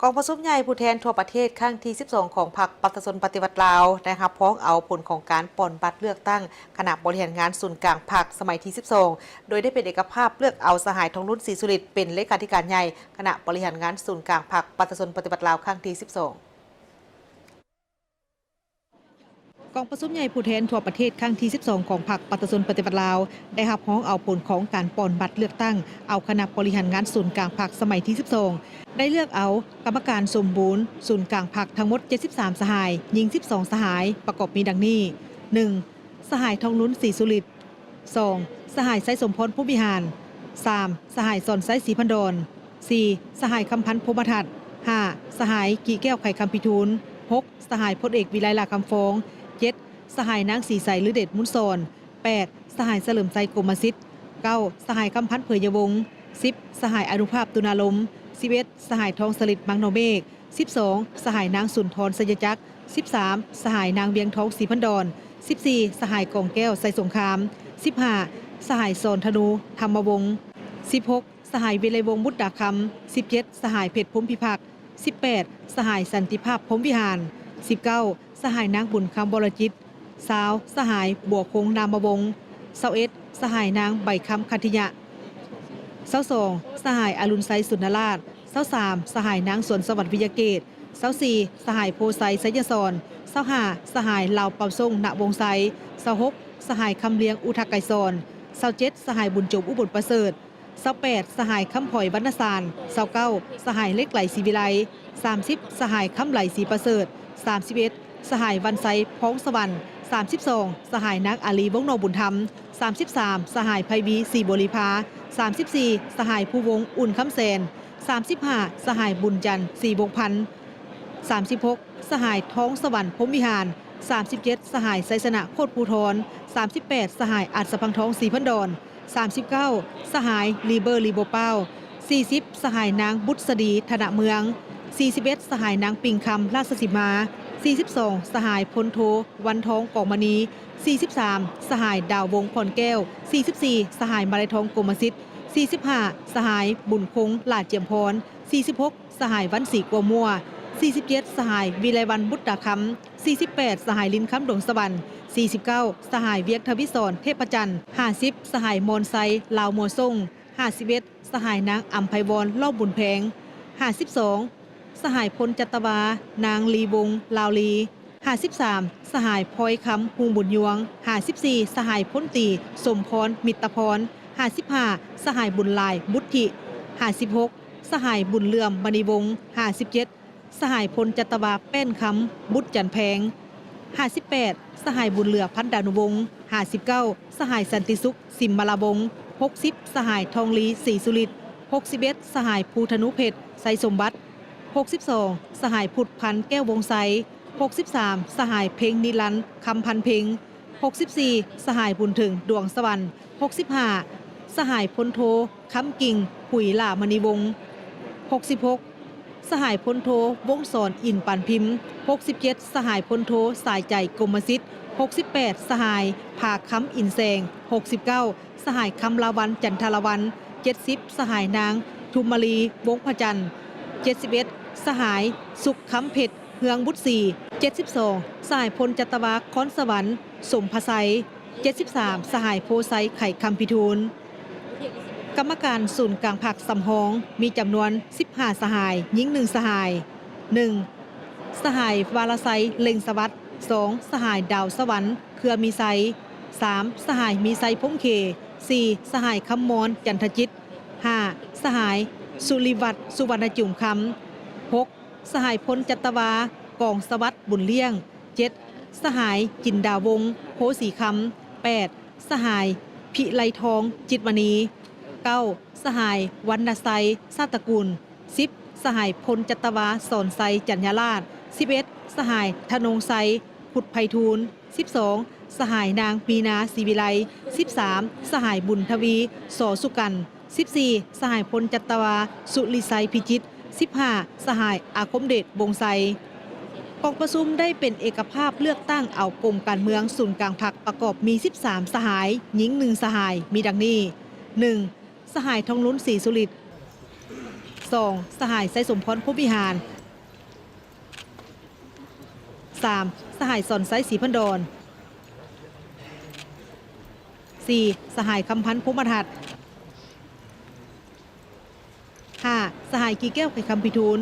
ກອງປະຊຸມໃຫຍ່ຜູ້ແທນທົ່ວປະເທດຄັ້ງທີສິບສອງ ຂອງພັກປະຊາຊົນປະຕິວັດລາວ ໄດ້ຮັບຮອງເອົາຜົນຂອງການປ່ອນບັດເລືອກຕັ້ງຄະນະບໍລິຫານງານສູນກາງພັກສະໄໝທີສິບສອງ ໂດຍໄດ້ເປັນເອກະພາບເລືອກເອົາສະຫາຍ ທອງລຸນ ສີສຸລິດ ເປັນເລຂາທິການໃຫຍ່ຄະນະບໍລິຫານງານສູນກາງພັກປະຊາຊົນປະຕິວັດລາວຄັ້ງທີສິບສອງ. ກອງປະຊຸມໃຫຍ່ຜູ້ແທນທົ່ວປະເທດຄັ້ງທີສິບສອງ ຂອງພັກປະຊາຊົນປະຕິວັດລາວ ໄດ້ຮັບຮອງເອົາຜົນຂອງການປ່ອນບັດເລືອກຕັ້ງເອົາຄະນະບໍລິຫານງານສູນກາງພັກສະໄໝທີສິບສອງ ໄດ້ເລືອກເອົາກຳມະການສົມບູນສູນກາງພັກທັງໝົດເຈັດສິບສາມສະຫາຍ, ຍິງສິບສອງສະຫາຍ, ປະກອບມີດັ່ງນີ້: ໜຶ່ງ ສະຫາຍ ທອງລຸນ ສີສຸລິດ, ສອງ ສະຫາຍ ໄຊສົມພອນ ພົມວິຫານ, ສາມ ສະຫາຍ ສອນໄຊ ສີພັນດອນ, ສີ່ ສະຫາຍ ຄຳພັນ ພົມມະທັດ, ຫ້າ ສະຫາຍ ກີແກ້ວ ໄຂຄຳພິທູນ, ຫົກ ສະຫາຍ ພົນເອກ ວິໄລ ຫຼ້າຄຳຟອງ, ເຈັດ ສະຫາຍ ນາງ ສີໃສ ລືເດດມູນສອນ, ແປດ ສະຫາຍ ສະເຫຼີມໄຊ ກົມມະສິດ, ເກົ້າ ສະຫາຍ ຄຳພັນ ເຜີຍຍະວົງ, ສິບ ສະຫາຍ ອະນຸພາບ ຕຸນາລົມ, ສິບເອັດ ສະຫາຍ ທອງສະລິດ ມັງນໍເມກ, ສິບສອງ ສະຫາຍ ນາງ ສຸນທອນ ໄຊຍະຈັກ, ສິບສາມ ສະຫາຍ ນາງ ວຽງທອງ ສີພັນດອນ, ສິບສີ່ ສະຫາຍ ກອງແກ້ວ ໄຊສົງຄາມ, ສິບຫ້າ ສະຫາຍ ສອນທະນູ ທຳມະວົງ, ສິບຫົກ ສະຫາຍ ວິໄລວົງ ບຸດດາຄຳ, ສິບເຈັດ ສະຫາຍ ເພັດ ພົມພິພັກ, ສິບແປດ ສະຫາຍ ສັນຕິພາບ ພົມວິຫານ, ສິບເກົ້າ ສະຫາຍ ນາງ ບຸນຄຳ ວໍລະຈິດ, ຊາວ ສະຫາຍ ບົວຄົງ ນາມະວົງ, ຊາວເອັດ ສະຫາຍ ນາງ ໃບຄຳ ຄັດທິຍະ, ຊາວສອງ ສະຫາຍ ອະລຸນໄຊ ສຸນນະລາດ, ຊາວສາມ ສະຫາຍ ນາງ ສວນສະຫວັດ ວິຍະເກດ, ຊາວສີ່ ສະຫາຍ ໂພໄຊ ໄຊຍະສອນ, ຊາວຫ້າ ສະຫາຍ ລາວເປົາສົງ ນະວົງໄຊ, ຊາວຫົກ ສະຫາຍ ຄຳລຽງ ອຸທັກໄກສອນ, ຊາວເຈັດ ສະຫາຍ ບຸນຈົມ ອຸບົນປະເສີດ, ຊາວແປດ ສະຫາຍ ຄຳພອຍ ວັນນະສານ, ຊາວເກົ້າ ສະຫາຍ ເຫຼັກໄຫຼ ສີວິໄລ, ສາມສິບ ສະຫາຍ ຄຳໄຫຼ ສີປະເສີດ, ສາມສິບເອັດ ສະຫາຍ ວັນໄຊ ພອງສະຫວັນ, ສາມສິບສອງ ສະຫາຍ ນາງ ອາລີ ວົງໜອງບຸນທຳ, ສາມສິບສາມ ສະຫາຍ ໄພວີ ສີບໍລິພາ, ສາມສິບສີ່ ສະຫາຍ ພູວົງ ອຸ່ນຄຳແສນ, ສາມສິບຫ້າ ສະຫາຍ ບຸນຈັນ ສີວົງພັນ, ສາມສິບຫົກ ສະຫາຍ ທອງສະຫວັນ ພົມວິຫານ, ສາມສິບເຈັດ ສະຫາຍ ໄຊຊະນະ ໂຄດພູທອນ, ສາມສິບແປດ ສະຫາຍ ອັດສະພັງທອງ ສີພັນດອນ, ສາມສິບເກົ້າ ສະຫາຍ ລີເບີ ລີໂບປາວ, ສີ່ສິບ ສະຫາຍ ນາງ ບຸດສະດີ ທະນະເມືອງ, ສີ່ສິບເອັດ ສະຫາຍ ນາງ ປິງຄຳ ລາຊະສີມາ, ສີ່ສິບສອງ ສະຫາຍ ພົນໂທ ວັນທອງ ກອງມະນີ, ສີ່ສິບສາມ ສະຫາຍ ດາວວົງ ພອນແກ້ວ, ສີ່ສິບສີ່ ສະຫາຍ ມາໄລທອງ ກົມມະສິດ, ສີ່ສິບຫ້າ ສະຫາຍ ບຸນຄົງ ຫຼ້າຈຽມພອນ, ສີ່ສິບຫົກ ສະຫາຍ ວັນສີ ກົວມົວ, ສີ່ສິບເຈັດ ສະຫາຍ ວິໄລວັນ ບຸດຕາຄຳ, ສີ່ສິບແປດ ສະຫາຍ ລິນຄຳ ດວງສະຫວັນ, ສີ່ສິບເກົ້າ ສະຫາຍ ວຽງທະວີສອນ ເທບພະຈັນ, ຫ້າສິບ ສະຫາຍ ມອນໄຊ ລາວມົວສົງ, ຫ້າສິບເອັດ ສະຫາຍ ນາງ ອຳໄພວອນ ລ້ອມບຸນແພງ, ຫ້າສິບສອງ ສະຫາຍ ພົນຈັດຕະວາ ນາງ ລີວົງ ລາວລີ, ຫ້າສິບສາມ ສະຫາຍ ພອຍຄຳ ຮຸ່ງບຸນຍວງ, ຫ້າສິບສີ່ ສະຫາຍ ພົນຕີ ສົມພອນ ມິດຕະພອນ, ຫ້າສິບຫ້າ ສະຫາຍ ບຸນຫຼາຍ ບຸດທິ, ຫ້າສິບຫົກ ສະຫາຍ ບຸນເຫຼື້ອມ ມະນີວົງ, ຫ້າສິບເຈັດ ສະຫາຍ ພົນຈັດຕະວາ ແປ້ນຄຳ ບຸດຈັນແພງ, ຫ້າສິບແປດ ສະຫາຍ ບຸນເຫຼືອ ພັນດານຸວົງ, ຫ້າສິບເກົ້າ ສະຫາຍ ສັນຕິສຸກ ສິມມະລາວົງ, ຫົກສິບ ສະຫາຍ ທອງລີ ສີສຸລິດ, ຫົກສິບເອັດ ສະຫາຍ ພູທະນູເພັດ ໄຊສົມບັດ, ຫົກສິບສອງ ສະຫາຍ ພຸດພັນ ແກ້ວວົງໄຊ, ຫົກສິບສາມ ສະຫາຍ ເພັງນິລັນ ຄຳພັນເພັງ, ຫົກສິບສີ່ ສະຫາຍ ບຸນເຖິງ ດວງສະຫວັນ, ຫົກສິບຫ້າ ສະຫາຍ ພົນໂທ ຄຳກິ່ງ ຫຸຍຫຼ້າມະນີວົງ, ຫົກສິບຫົກ ສະຫາຍ ພົນໂທ ວົງສອນ ອິນປານພິມ, ຫົກສິບເຈັດ ສະຫາຍ ພົນໂທ ສາຍໃຈ ກົມມະສິດ, ຫົກສິບແປດ ສະຫາຍ ພາຄຳ ອິນແສງ, ຫົກສິບເກົ້າ ສະຫາຍ ຄຳລາວັນ ຈັນທະລາວັນ, ເຈັດສິບ ສະຫາຍ ນາງ ທຸມມະລີ ວົງພະຈັນ, ເຈັດສິບເອັດ ສະຫາຍ ສຸກຄຳເພັດ ເຮືອງບຸດສີ, ເຈັດສິບສອງ ສະຫາຍ ພົນຈັດຕະວາ ຄອນສະຫວັນ ສົມພະໄຊ, ເຈັດສິບສາມ ສະຫາຍ ໂພໄຊ ໄຂຄຳພິທູນ. ກຳມະການສູນກາງພັກສຳຮອງ ມີຈຳນວນສິບຫ້າສະຫາຍ, ຍິງໜຶ່ງສະຫາຍ, ໜຶ່ງ ສະຫາຍ ວາລະໄຊ ເລັ່ງສະຫວັດ, ສອງ ສະຫາຍ ດາວສະຫວັນ ເຄືອມີໄຊ, ສາມ ສະຫາຍ ມີໄຊ ພົມເຂ, ສີ່ ສະຫາຍ ຄຳມອນ ຈັນທະຈິດ, ຫ້າ ສະຫາຍ ສຸລິວັດ ສຸວັນນະຈຸມຄຳ, ຫົກ ສະຫາຍ ພົນຈັດຕະວາ ກອງສະຫວັດ ບຸນລ້ຽງ, ເຈັດ ສະຫາຍ ຈິນດາວົງ ໂພສີຄຳ, ແປດ ສະຫາຍ ພິໄລທອງ ຈິດມະນີ, ເກົ້າ ສະຫາຍ ວັນນະໄຊ ຊາດຕະກຸນ, ສິບ ສະຫາຍ ພົນຈັດຕະວາ ສອນໄຊ ຈັນຍາລາດ, ສິບເອັດ ສະຫາຍ ທະນົງໄຊ ພຸດໄພທູນ, ສິບສອງ ສະຫາຍ ນາງ ມີນາ ສີວິໄລ, ສິບສາມ ສະຫາຍ ບຸນທະວີ ສ ສຸກັນ, ສິບສີ່ ສະຫາຍ ພົນຈັດຕະວາ ສຸລິໄຊ ພິຈິດ, ສິບຫ້າ ສະຫາຍ ອາຄົມເດດ ວົງໄຊ. ກອງປະຊຸມໄດ້ເປັນເອກະພາບເລືອກຕັ້ງເອົາກົມການເມືອງສູນກາງພັກ ປະກອບມີສິບສາມສະຫາຍ, ຍິງໜຶ່ງສະຫາຍ, ມີດັ່ງນີ້: ໜຶ່ງ ສະຫາຍ ທອງລຸນ ສີສຸລິດ, ສອງ ສະຫາຍ ໄຊສົມພອນ ພົມວິຫານ. ສາມ ສະຫາຍ ສອນໄຊ ສີພັນດອນ. ສີ່ ສະຫາຍ ຄຳພັນ ພົມມະທັດ. ຫ້າ ສະຫາຍ ກີແກ້ວ ໄຂຄຳພິທູນ.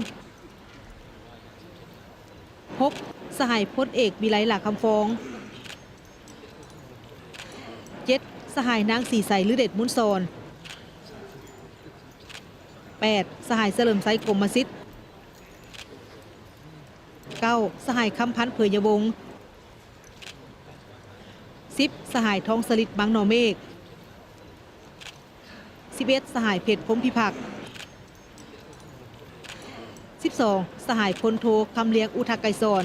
ຫົກ ສະຫາຍ ພົນເອກ ວິໄລ ຫຼ້າຄຳຟອງ. ເຈັດ ສະຫາຍ ນາງ ສີໄຊ ລືເດດມູນສອນ. ແປດ ສະຫາຍ ສະເຫຼີມໄຊ ກົມມະສິດ. ເກົ້າ ສະຫາຍ ຄຳພັນ ເຜີຍຍະວົງ. ສິບ ສະຫາຍ ທອງສະລິດ ມັງໜໍເມກ. ສິບເອັດ ສະຫາຍ ເພັດ ພົມພິພັກ. ສິບສອງ ສະຫາຍ ພົນໂທ ຄຳລຽງ ອຸທະໄກສອນ.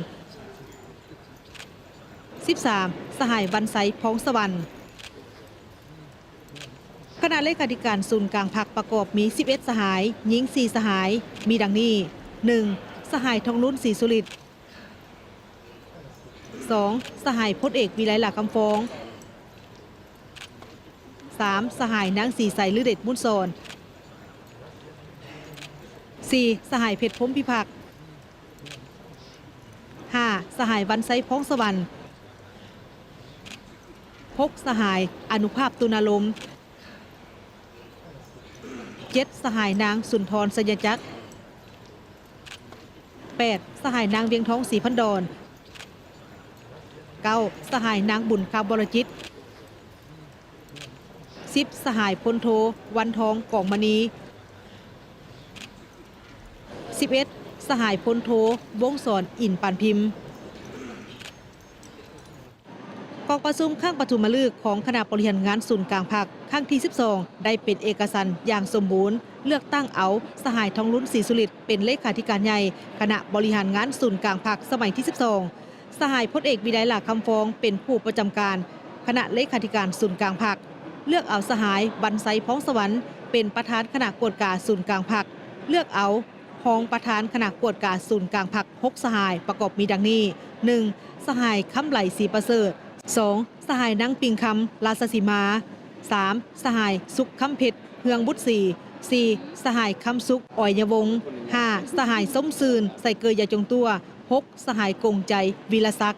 ສິບສາມ ສະຫາຍ ວັນໄຊ ພອງສະຫວັນ. ຄະນະເລຂາທິການສູນກາງພັກປະກອບມີສິບເອັດສະຫາຍ, ຍິງສີ່ສະຫາຍ, ມີດັ່ງນີ້: ໜຶ່ງ ສະຫາຍ ທອງລຸນ ສີສຸລິດ. ສອງ ສະຫາຍ ພົນເອກ ວິໄລ ຫຼ້າຄຳຟອງ. ສາມ ສະຫາຍ ນາງ ສີໄຊ ລືເດດມູນສອນ. ສີ່ ສະຫາຍ ເພັດ ພົມພິພັກ. ຫ້າ ສະຫາຍ ວັນໄຊ ພອງສະຫວັນ. ຫົກ ສະຫາຍ ອະນຸພາບ ຕຸນາລົມ. ເຈັດ ສະຫາຍ ນາງ ສຸນທອນ ໄຊຍະຈັກ. ແປດ ສະຫາຍ ນາງ ວຽງທອງ ສີພັນດອນ. ເກົ້າ ສະຫາຍ ນາງ ບຸນຄຳ ວໍລະຈິດ. ສິບ ສະຫາຍ ພົນໂທ ວັນທອງ ກອງມະນີ. ສິບເອັດ ສະຫາຍ ພົນໂທ ວົງສອນ ອິນປານພິມ. ກອງປະຊຸມຄັ້ງປະຖົມມະລຶກຂອງຄະນະບໍລິຫານງານສູນກາງພັກຄັ້ງທີສິບສອງ ໄດ້ເປັນເອກະສັນຢ່າງສົມບູນ, ເລືອກຕັ້ງເອົາສະຫາຍ ທອງລຸນ ສີສຸລິດ ເປັນເລຂາທິການໃຫຍ່ຄະນະບໍລິຫານງານສູນກາງພັກສະໄໝທີສິບສອງ, ສະຫາຍ ພົນເອກ ວິໄລ ຫຼ້າຄຳຟອງ ເປັນຜູ້ປະຈຳການຄະນະເລຂາທິການສູນກາງພັກ, ເລືອກເອົາສະຫາຍ ວັນໄຊ ພອງສະຫວັນ ເປັນປະທານຄະນະກວດກາສູນກາງພັກ, ເລືອກເອົາ ຮອງປະທານຄະນະກວດກາສູນກາງພັກ ຫົກສະຫາຍ ປະກອບມີດັ່ງນີ້: ໜຶ່ງ ສະຫາຍ ຄຳໄຫຼ ສີປະເສີດ. ສອງ ສະຫາຍ ນາງ ປິງຄຳ ລາຊະສີມາ. ສາມ ສະຫາຍ ສຸກຄຳເພັດ ເຮືອງບຸດສີ. ສີ່ ສະຫາຍ ຄຳສຸກ ອອຍຍະວົງ. ຫ້າ ສະຫາຍ ສົມຊື່ນ ໄຊເກີຍ ຢາຈົງຕົວ. ຫົກ ສະຫາຍ ກົງໃຈ ວິລະສັກ.